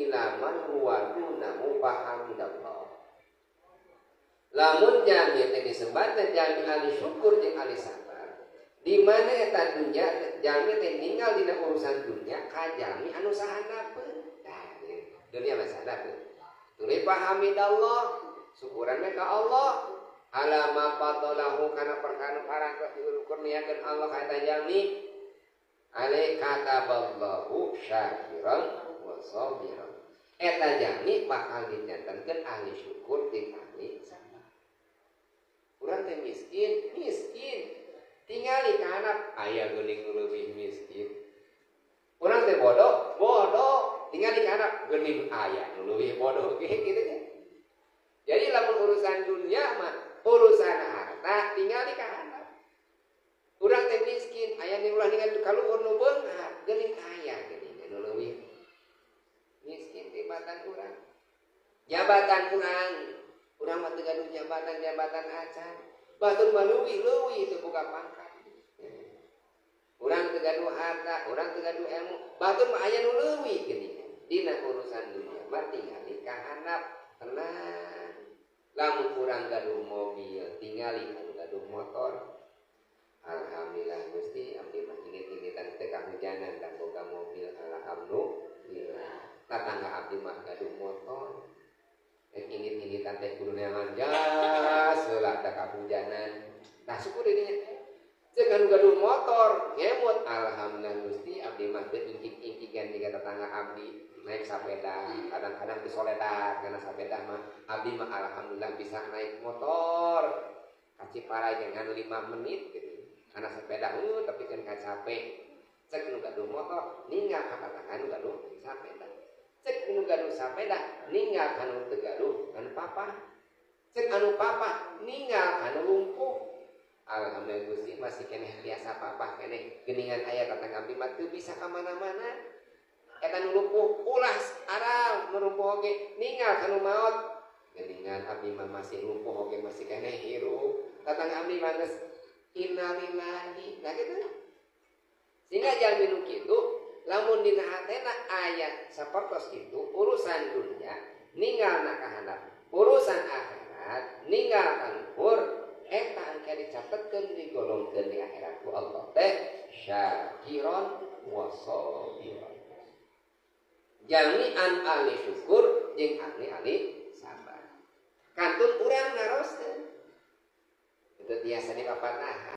ila man huwa dunahu fahamidallah. Lamun jalmi teh disebutna jalmi ahli syukur jeung ahli sabar, di mana eta dunya jalmi teh ninggal dina urusan dunya ka jalmi anu sahandapeun. Tah, dunya mah sahandapeun. Tuluy fahamidallah, syukuran ka Allah ala ma fadalahu kana perkara parantos dikurniakeun Allah ka eta jalmi. Ale kataballahu syakiran wa sabiran. Eta jalmi bakal dijantenkeun ahli syukur jeung ahli sabar. Urang teh miskin, miskin. Tingali ka anak aya geuning leuwih miskin. Urang teh bodoh, bodoh. Tingali ka anak geuning aya nu leuwih bodoh ge kitu nya. Jadi lamun urusan dunia mah urusan harta tingali ka anak. Urang teh miskin, aya nu ulah ningali ka luhur nu beunghar, geuning aya geuning nu leuwih miskin tibatan urang. Jabatan urang, urang mah teu gaduh jabatan-jabatan acan. Batur mah leuwih-leuwih teu boga pangkat. Urang teu gaduh harta, urang teu gaduh ilmu, batur mah aya nu leuwih geuning. Dina urusan dunia mah tingali ka handap, tenang. Lamun urang gaduh mobil, tingali anu gaduh motor. Alhamdulillah Gusti, abdi mah ingin-ingitan teu kahujanan dan boga mobil, alhamdulillah. Tatangga abdi mah gaduh motor. Rek ingin-ingitan teh kudu neangan jas heula da kahujanan. Tah syukur dinya. Ceuk anu gaduh motor, ngemut, alhamdulillah Gusti, abdi mah teu ingkik-ingkikan jiga tetangga abdi naik sepeda, kadang-kadang disoledat karena sepeda mah. Abdi mah alhamdulillah bisa naik motor. Ka Ciparay jangan 5 menit gitu. Karena sepeda tapi kan capek. Cek nu gaduh motor ninggal ka tetangga nu gaduh sepeda. Cek nu gaduh sepeda ninggal ka nu teu gaduh anu papah. Cek anu papah ninggal ka nu lumpuh. Alhamdulillah Gusti masih keneh biasa papah keneh geuningan aya tetangga abdi mah teu bisa ka mana-mana. Eta nu lumpuh ulah aral nu lumpuh oge ninggal ka nu maot. Geuningan abdi mah masih lumpuh oge masih keneh hirup. Tetangga abdi mah geus innalillahi. Nah gitu. Sehingga jalmi nu kitu lamun dina hatena aya sapertos kitu urusan dunia ninggalna ka handap, urusan akhirat ninggal ka luhur, eta engke dicatetkeun digolongkeun di akhirat ku Allah teh syakiron wa sabiron. Jalmi anu ahli syukur jeung ahli sabar. Kantun urang naroskeun. Itu biasa dipapatahan.